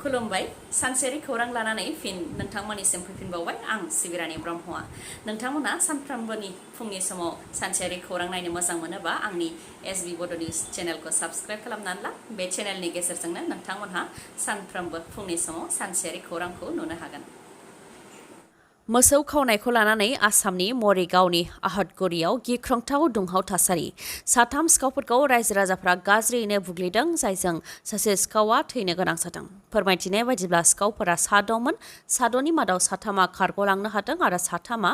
खुलुमबाय सानसेयारि खौरां लानानै फिन नोंथांमोननिसिम फैफिनबावबाय आं सिबिरानि ब्रह्मआ नोंथांमोना सानफ्रोमबोनि फुंनि समाव सानसेयारि खौरां नायनो मोजां मोनोबा आंनि एसबि बड' निउस चेनेलखौ साबस्क्राइब खालामनानै ला बे चेनेलनि गेजेरजोंनो नोंथांमोनहा सानफ्रोमबो फुंनि समाव सानसेयारि खौरांखौ नुनो हागोन। मोसौ खावनायखौ लानानै आसामनि मरिगावनि आहतगुरियाव गिख्रंथाव दुंहाव थासारि साथाम सिखावफोरखौ रायजो राजाफ्रा गाज्रियैनो बुग्लिदों जायजों सासे सिखावा थैनो गोनां जादों। फोरमायथिनाय बायदिब्ला सिखावफोरा सा दंमोन, साद'नि मादाव साथामा खारग'लांनो हादों आरो साथामा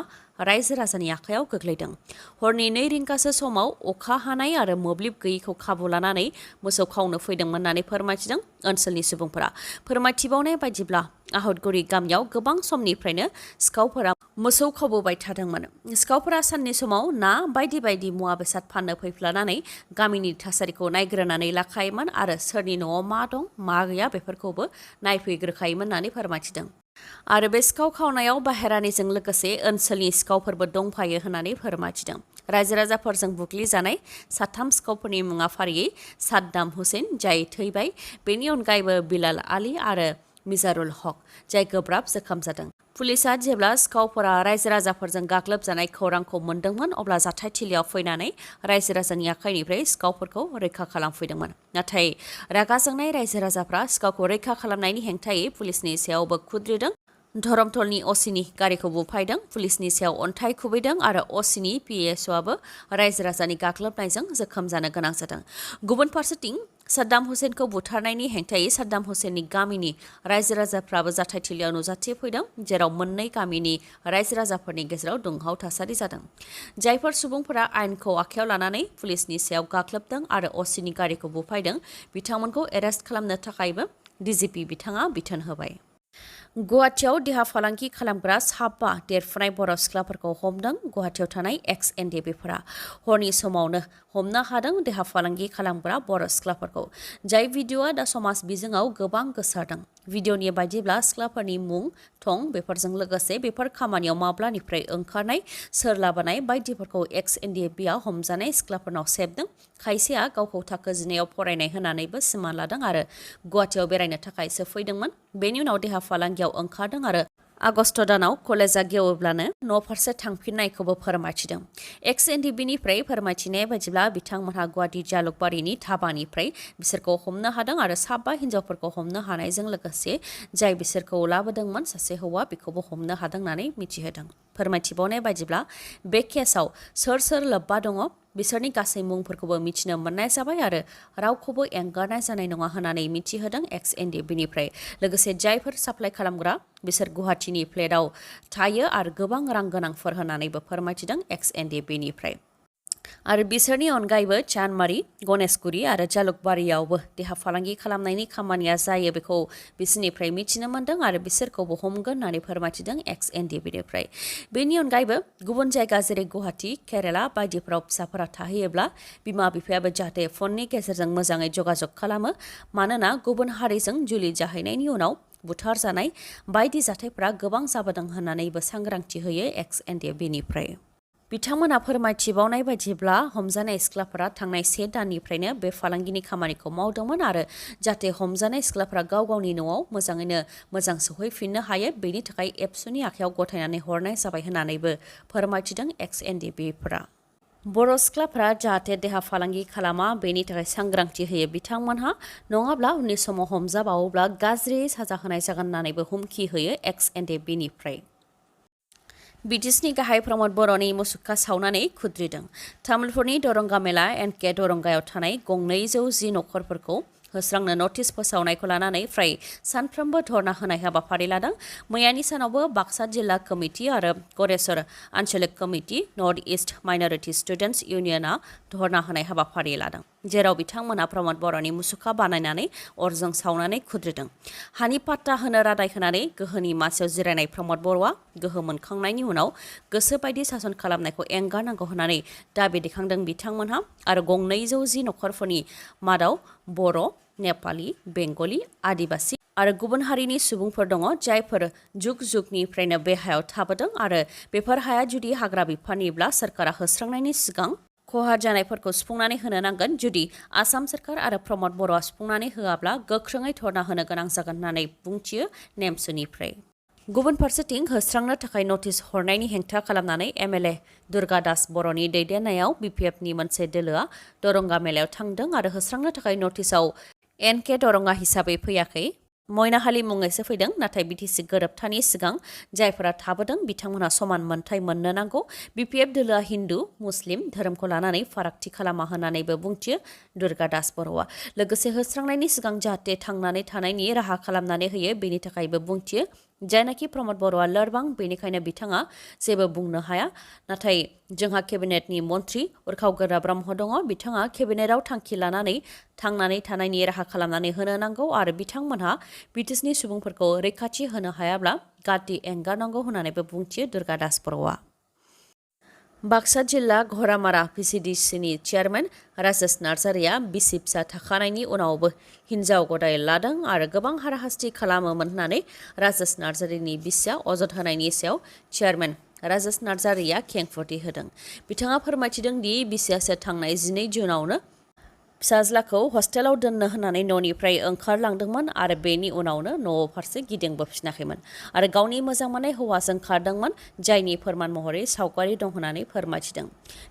रायजो राजानि आखायाव गोग्लैदों। हरनि 2 रिंगासो समाव अखा हानाय आरो मोब्लिब गैयैखौ खाबु लानानै मोसौ खावनो फैदोंमोन होननानै फोरमायथिदों ओनसोलनि सुबुंफोरा। फोरमायथिबावनाय बायदिब्ला आहतगुरि गामियाव गोबां समनिफ्रायनो सिखावफोरा मोसौ खावबोबाय थादोंमोन। सिखावफोरा साननि समाव ना बायदि बायदि मुवा बेसाद फाननो फैफ्लानानै गामिनि थासारिखौ नायग्रोनानै लाखायोमोन आरो सोरनि न'आव मा दं मा गैया बेफोरखौबो नायफैग्रोखायोमोन होननानै फोरमायथिदों। आरो बे सिखाव खावनायाव बाहेरानिजों लोगोसे ओनसोलनि सिखावफोरबो दंफायो होननानै फोरमायथिदों। रायजो राजाफोरजों बुग्लिजानाय साथाम सिखावफोरनि मुङा फारियै साद्दाम हुसैन जाय थैबाय, बेनि अनगायैबो बिलाल आली आरो मिजारुल हक जाय गोब्राब जोखोम जादों। पुलिसआ जेब्ला सिखावफोरा रायजो राजाफोरजों गाग्लोबजानाय खौरांखौ मोनदोंमोन अब्ला जाथायथिलियाव फैनानै रायजो राजानि आखाइनिफ्राय सिखावफोरखौ रैखा खालामफैदोंमोन। नाथाय रागा जोंनाय रायजो राजाफ्रा सिखावखौ रैखा खालामनायनि हेंथायै पुलिसनि सायावबो खुद्रिदों। धरमतलनि असिनि गारिखौ बुफायदों, पुलिसनि सायाव अन्थाइ खुबैदों आरो असिनि पिएसअआबो रायजो राजानि गाग्लोबनायजों जोखोम जानो गोनां जादों। गुबुन फारसेथिं साद्दाम हुसैनखौ बुथारनायनि हेंथायै साद्दाम हुसैननि गामिनि रायजो राजाफ्राबो जाथायथिलियाव नुजाथिफैदों, जेराव मोननै गामिनि रायजो राजाफोरनि गेजेराव दुंहाव थासारि जादों। जायफोर सुबुंफोरा आयेनखौ आखायाव लानानै पुलिसनि सायाव गाग्लोबदों आरो असिनि गारिखौ बुफायदों बिथांमोनखौ एरेस्ट खालामनो थाखायबो डिजिपि बिथाङा बिथोन होबाय। गुवाहाटीआव देहा फालांगि खालामग्रा 5 देरफुनाय बर' सिख्लाफोरखौ हमदों गुवाहाटीआव थानाय एक्स-एनडिएफबिफोरा। हरनि समावनो हमनो हादों देहा फालांगि खालामग्रा बर' सिख्लाफोरखौ। जाय भिडिअ'आ दा समाज बिजोङाव गोबां गोसारदों। भिडिअ'नि बायदिब्ला सिख्लाफोरनि मुं, थं बेफोरजों लोगोसे बेफोर खामानियाव माब्लानिफ्राय ओंखारनाय, सोर लाबोनाय बायदिफोरखौ एक्स-एनडिएफबिआ हमजानाय सिख्लाफोरनाव सेबदों। खायसेया गावखौ थाखो 10आव फरायनाय होनानैबो सिमान लादों आरो गुवाहाटीआव बेरायनो थाखायसो फैदोंमोन। बेनि उनाव देहा फालांगियाव ओंखारदों आरो आगस्ट दानाव कलेजा गेवोब्लानो न'फारसे थांफिननायखौबो फोरमायथिदों। एक्स-एनडिएफबिनिफ्राय फोरमायथिनाय बायदिब्ला बिथांमोनहा गुवाहाटी जालुकबारिनि धाबानिफ्राय बिसोरखौ हमनो हादों आरो 5 हिन्जावफोरखौ हमनो हानायजों लोगोसे जाय बिसोरखौ लाबोदोंमोन सासे हौवा बेखौबो हमनो हादों होननानै मिथिहोदों। फोरमायथिबावनाय बायदिब्ला बे केसआव सोर सोर लोब्बा दङ बिसोरनि गासै मुंफोरखौबो मिथिनो मोननाय जाबाय आरो रावखौबो एंगारनाय जानाय नङा होननानै मिथिहोदों एक्स-एनडिएफबिनिफ्राय। लोगोसे जायफोर साप्लाइ खालामग्रा बिसोर गुवाहाटीनि फ्लेटआव थायो आरो गोबां रां गोनांफोर होननानैबो फोरमायथिदों एक्स-एनडिएफबिनिफ्राय। आरो बिसोरनि अनगायैबो चानमारि, गणेशगुरि आरो जालुकबारियावबो देहा फालांगि खालामनायनि खामानिया जायो बेखौ बिसोरनिफ्राय मिथिनो मोन्दों आरो बिसोरखौबो हमगोन होननानै फोरमायथिदों एक्स-एनडिएफबिनिफ्राय। बेनि अनगायैबो गुबुन जायगा जेरै गुवाहाटी, केराला बायदिफोराव फिसाफोरा थाहैयोब्ला बिमा बिफायाबो जाहाथे फननि गेजेरजों मोजाङै जगाजग खालामो, मानोना गुबुन हारिजों जुलि जाहैनायनि उनाव बुथारजानाय बायदि जाथायफोरा गोबां जाबोदों होननानैबो सांग्रांथि होयो एक्स-एनडिएफबिनिफ्राय। बिथांमोना फोरमायथिबावनाय बायदिब्ला हमजानाय सिख्लाफोरा थांनाय 1 दाननिफ्रायनो बे फालांगिनि खामानिखौ मावदोंमोन आरो जाहाथे हमजानाय सिख्लाफोरा गाव गावनि न'आव मोजाङैनो मोजां सौहैफिननो हायो बेनि थाखाय एबसुनि आखायाव गथायनानै हरनाय जाबाय होननानैबो फोरमायथिदों एक्स-एनडिएफबिफोरा। बर' सिख्लाफोरा जाहाथे देहा फालांगि खालामा बेनि थाखाय सांग्रांथि होयो बिथांमोनहा, नङाब्ला उननि समाव हमजाबावोब्ला गाज्रियै साजा होनाय जागोन होननानैबो हुमखि होयो एक्स-एनडिएफबिनिफ्राय। बिटिसिनि गाहाय प्रमद बर'नि मुसुखा सावनानै खुद्रिदों। तामुलपुरनि दरंगा मेला एनके दरंगायाव थानाय गं 210 नखरफोरखौ होस्रांनो नटिस फोसावनायखौ लानानै फ्राय सानफ्रोमबो धरना होनाय हाबाफारि लादों। मैयानि सानावबो बाक्सा जिल्ला कमिटि आरो गरेस्वर आन्चलिक committee, north east minority students इउनियनआ धरना होनाय हाबाफारि लादों, जेराव बिथांमोना प्रमद बर'नि मुसुखा बानायनानै अरजों सावनानै खुद्रिदों। हानि पाट्टा होनो रादाय होनानै गोहोनि मासियाव जिरायनाय प्रमद बर'आ गोहो मोनखांनायनि उनाव गोसोबायदि सासन खालामनायखौ एंगारनांगौ होननानै दाबि दैखांदों बिथांमोनहा आरो गं 210 नखरफोरनि मादाव बर', नेपालि, बेंगलि, आदिबासि आरो गुबुन हारिनि सुबुंफोर दङ जायफोर जुग जुगनिफ्रायनो बे हायाव थाबोदों आरो बेफोर हाया जुदि हाग्रा बिफाननिब्ला सोरखारा होस्रांनायनि सिगां खहा जानायफोरखौ सुफुंनानै होनो नांगोन जुदि आसाम सोरखार आरो प्रमद बर'आ सुफुंनानै होआब्ला गोख्रोङै धरना होनो गोनां जागोन होननानै बुंथियो नेमसुनिफ्राय गुबुन फारसेथिं होस्रांनो थाखाय नटिस हरनायनि हेंथा खालामनानै एमएलए दुर्गा दास बर'नि दैदेननायाव बिपिएफनि मोनसे दोलोआ दरंगा मेलायाव थांदों आरो होस्रांनो थाखाय नटिसआव एनके दरंगा हिसाबै फैयाखै मयनाहालि मुङैसो फैदों नाथाय बिटिसि गोरोबथानि सिगां जायफोरा थाबोदों बिथांमोनहा समान मोनथाय मोननो नांगौ बिपिएफ दोलोआ हिन्दु मुस्लिम धोरोमखौ लानानै फारागथि खालामा होननानैबो बुंथियो दुर्गा दास बर'आ लोगोसे होस्रांनायनि सिगां जाहाथे थांनानै थानायनि राहा खालामनानै होयो बेनि थाखायबो बुंथियो जायनाखि प्रमद बर'आ लोरबां बेनिखायनो बिथाङा जेबो बुंनो हाया नाथाय जोंहा केबिनेटनि मन्त्रि उरखाव गोरा ब्रह्म दङ बिथाङा केबिनेटआव थांखि लानानै थांनानै थानायनि राहा खालामनानै होनो नांगौ आरो बिथांमोनहा ब्रिटिशनि सुबुंफोरखौ रैखाथि होनो हायाब्ला गादि एंगारनांगौ होननानैबो बुंथियो दुर्गा दास बर'आ बाक्सा जिल्ला घरामारा पिसिडिसिनि चेयारमेन राजेश नार्जारिया बिसि फिसा थाखानायनि उनावबो हिन्जाव गदाय लादों आरो गोबां हाराहास्ति खालामोमोन होननानै राजेश नार्जारिनि बिसिया अजद होनायनि सायाव चेयारमेन राजेश नार्जारिया खेंफोरथि होदों बिथाङा फोरमायथिदों दि बिसियासो थांनाय 12 जुनावनो फिसाज्लाखौ हस्टेलाव दोननो होननानै न'निफ्राय ओंखारलांदोंमोन आरो बेनि उनावनो न'आव फारसे गिदिंबोफिनाखैमोन आरो गावनि मोजां मोननाय हौवाजों खारदोंमोन जायनि फोरमान महरै सावगारि दं होननानै फोरमायथिदों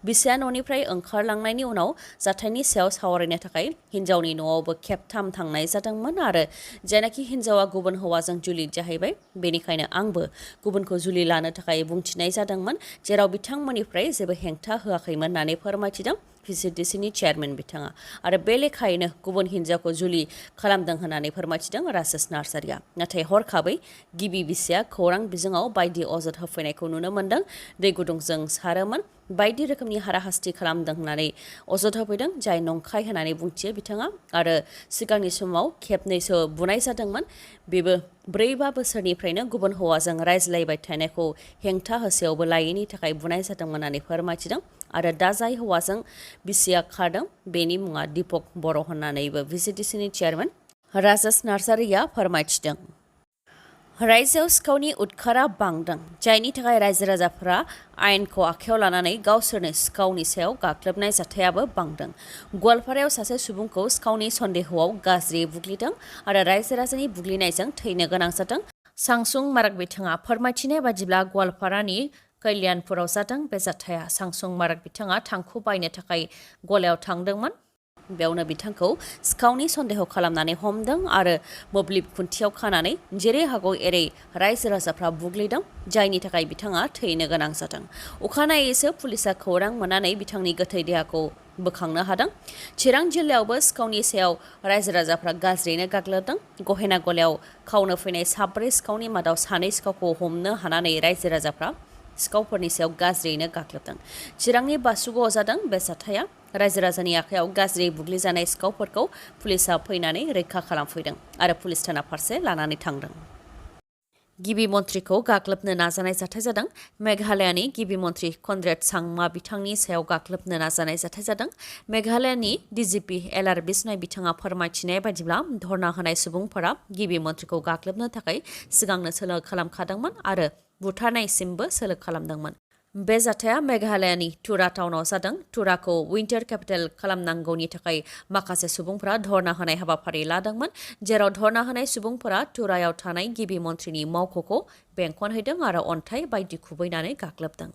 बिसिया न'निफ्राय ओंखारलांनायनि उनाव जाथायनि सायाव सावरायनो थाखाय हिन्जावनि न'आवबो खेबथाम थांनाय जादोंमोन आरो जायनाखि हिन्जावा गुबुन हौवाजों जुलि जाहैबाय बेनिखायनो आंबो गुबुनखौ जुलि लानो थाखाय बुंथिनाय जादोंमोन जेराव बिथांमोननिफ्राय जेबो हेंथा होआखैमोन होननानै फोरमायथिदों पिसिडिसिनि चेयारमेन बिथाङा आरो बे लेखायैनो गुबुन हिन्जावखौ जुलि खालामदों होननानै फोरमायथिदों राजेश नार्जारिया नाथाय हरखाबै गिबि बिसिया खौरां बिजोङाव बायदि अजद होफैनायखौ नुनो मोन्दों दै गुदुंजों सारोमोन बायदि रोखोमनि हाराहास्ति खालामदों होननानै अजद होफैदों जाय नंखाय होननानै बुंथियो बिथाङा आरो सिगांनि समाव खेबनैसो बुनाय जादोंमोन बेबो 4-5 बोसोरनिफ्रायनो गुबुन हौवाजों रायज्लायबाय थानायखौ हेंथा होसेयावबो लायैनि थाखाय बुनाय जादोंमोन होननानै फोरमायथिदों आरो दा जाय हौवाजों बिसिया खारदों बेनि मुङा दीपक बर' होननानैबो भिसिडिसिनि चेयारमेन राजेश नार्जारिया फोरमायथिदों रायजोआव सिखावनि उदखारा बांदों जायनि थाखाय रायजो राजाफोरा आयेनखौ आखायाव लानानै गावसोरनो सिखावनि सायाव गाग्लोबनाय जाथायाबो बांदों गवालपारायाव सासे सुबुंखौ सिखावनि सन्देहआव गाज्रि बुग्लिदों आरो रायजो राजानि बुग्लिनायजों थैनो गोनां जादों सांसुं माराग बिथाङा फोरमायथिनाय बायदिब्ला गवालपारानि कल्याणपुराव जादों बे जाथाया सांसुं माराग बिथाङा थांखु बायनो थाखाय गलायाव थांदोंमोन बेयावनो बिथांखौ सिखावनि सन्देह खालामनानै हमदों आरो मोब्लिब खुन्थियाव खानानै जेरै हागौ एरै रायजो राजाफ्रा बुग्लिदों जायनि थाखाय बिथाङा थैनो गोनां जादों अखानायैसो पुलिसा खौरां मोननानै बिथांनि गोथै देहाखौ बोखांनो हादों चिरां जिल्लायावबो सिखावनि सायाव रायजो राजाफ्रा गाज्रियैनो गाग्लोबदों गहेना गलायाव खावनो फैनाय 4 सिखावनि मादाव 2 सिखावखौ हमनो हानानै रायजो राजाफ्रा सिखावफोरनि सायाव गाज्रियैनो गाग्लोबदों चिरांनि बासुगावआव जादों बे जाथाया रायजो राजानि आखायाव गाज्रि बुग्लिजानाय सिखावफोरखौ पुलिसा फैनानै रैखा खालामफैदों आरो पुलिस थाना फारसे लानानै थांदों गिबि मन्थ्रिखौ गाग्लोबनो नाजानाय जाथाय जादों मेघालयानि गिबि मन्थ्रि कनरेड सांमा बिथांनि सायाव गाग्लोबनो नाजानाय जाथाय जादों मेघालयानि डिजिपि एलआर बिस्नाय बिथाङा फोरमायथिनाय बायदिब्ला धरना होनाय सुबुंफोरा गिबि मन्थ्रिखौ गाग्लोबनो थाखाय सिगांनो सोलो खालामखादोंमोन आरो बुथारनायसिमबो सोलो खालामदोंमोन बे जाथाया मेघालयानि तुरा टाउनाव जादों तुराखौ विन्टार केपिटेल खालामनांगौनि थाखाय माखासे सुबुंफोरा धरना होनाय हाबाफारि लादोंमोन जेराव धरना होनाय सुबुंफोरा तुरायाव थानाय गिबि मन्थ्रिनि मावख'खौ बेंखनहैदों आरो अन्थाइ बायदि खुबैनानै गाग्लोबदों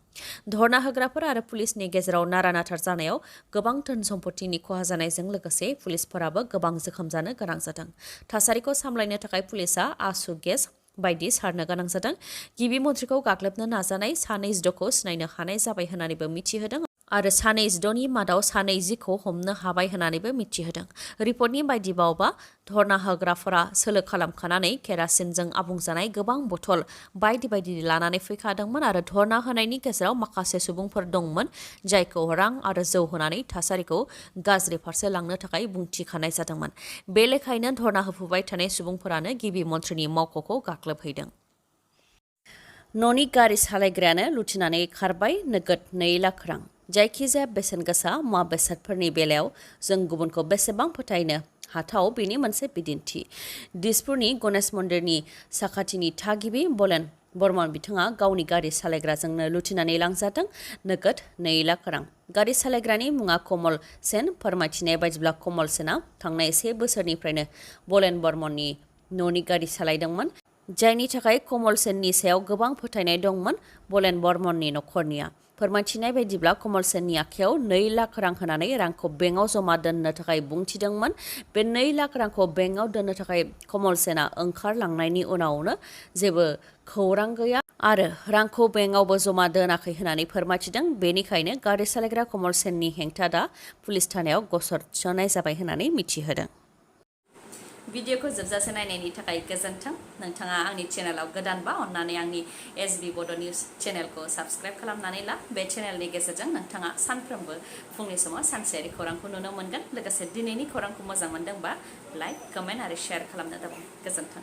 धरना होग्राफोर आरो पुलिसनि गेजेराव नारा-नाथा जानायाव गोबां धोन सम्पतिनि खहा जानायजों लोगोसे पुलिसफोराबो गोबां जोखोम जानो गोनां जादों थासारिखौ सामलायनो थाखाय पुलिसा आसु गेस बायदि सारनो गोनां जादों गिबि मन्थ्रिखौ गाग्लोबनो नाजानाय 2-6खौ सिनायनो हानाय जाबाय होननानैबो मिथिहोदों आरो 2-6नि मादाव 2-6खौ हमनो हाबाय होननानैबो मिथिहोदों रिपर्टनि बायदिबावबा धरना होग्राफोरा सोलो खालामखानानै केरासिनजों आबुं जानाय गोबां बथल बायदि बायदि लानानै फैखादोंमोन आरो धरना होनायनि गेजेराव माखासे सुबुंफोर दंमोन जायखौ रां आरो जौ होनानै थासारिखौ गाज्रि फारसे लांनो थाखाय बुंथिखानाय जादोंमोन बे लेखायैनो धरना होफुबाय थानाय सुबुंफोरानो गिबि मन्थ्रिनि मावख'खौ गाग्लोबहैदों न'नि गारि सालायग्रायानो लुथिनानै खारबाय नोगोद 2 लाख रां जायखिजाया बेसेन गोसा मुवा बेसादफोरनि बेलायाव जों गुबुनखौ बेसेबां फोथायनो हाथाव बेनि मोनसे बिदिन्थि दिसपुरनि गणेश मन्दिरनि साखाथिनि थागिबि बर्मन बिथाङा गावनि गारि सालायग्राजोंनो लुथिनानै लांजादों नोगोद 2 लाख रां। गारि सालायग्रानि मुङा कमल सेन। फोरमायथिनाय बायदिब्ला कमल सेना थांनाय 1 बोसोरनिफ्रायनो बलेन बर्मननि न'नि गारि सालायदोंमोन, जायनि थाखाय कमल सेननि सायाव गोबां फोथायनाय दंमोन बलेन बर्मननि नखरनिया। फोरमायथिनाय बायदिब्ला कमल सेननि आखायाव 2 लाख रां होनानै रांखौ बेंकआव जमा दोननो थाखाय बुंथिदोंमोन। बे 2 लाख रांखौ बेंकआव दोननो थाखाय कमल सेना ओंखारलांनायनि उनावनो जेबो खौरां गैया आरो रांखौ बेंकआवबो जमा दोनाखै होननानै फोरमायथिदों। बेनिखायनो गारि सालायग्रा कमल सेननि हेंथा दा पुलिस थानायाव गसर थिसननाय जाबाय होननानै मिथिहोदों। भिडिअखौ जोबजासे नायनायनि थाखाय गोजोन्थों। नोंथाङा आंनि चेनेलाव गोदानबा अन्नानै आंनि SB बड' निउस चेनेलखौ साबस्क्राइब खालामनानै ला। बे चेनेलनि गेजेरजों नोंथाङा सानफ्रोमबो फुंनि समाव सानसेयारि खौरांखौ नुनो मोनगोन। लोगोसे दिनैनि खौरांखौ मोजां मोनदोंबा लाइक, कमेन्ट आरो शेयार खालामनो दाबाव। गोजोन्थों।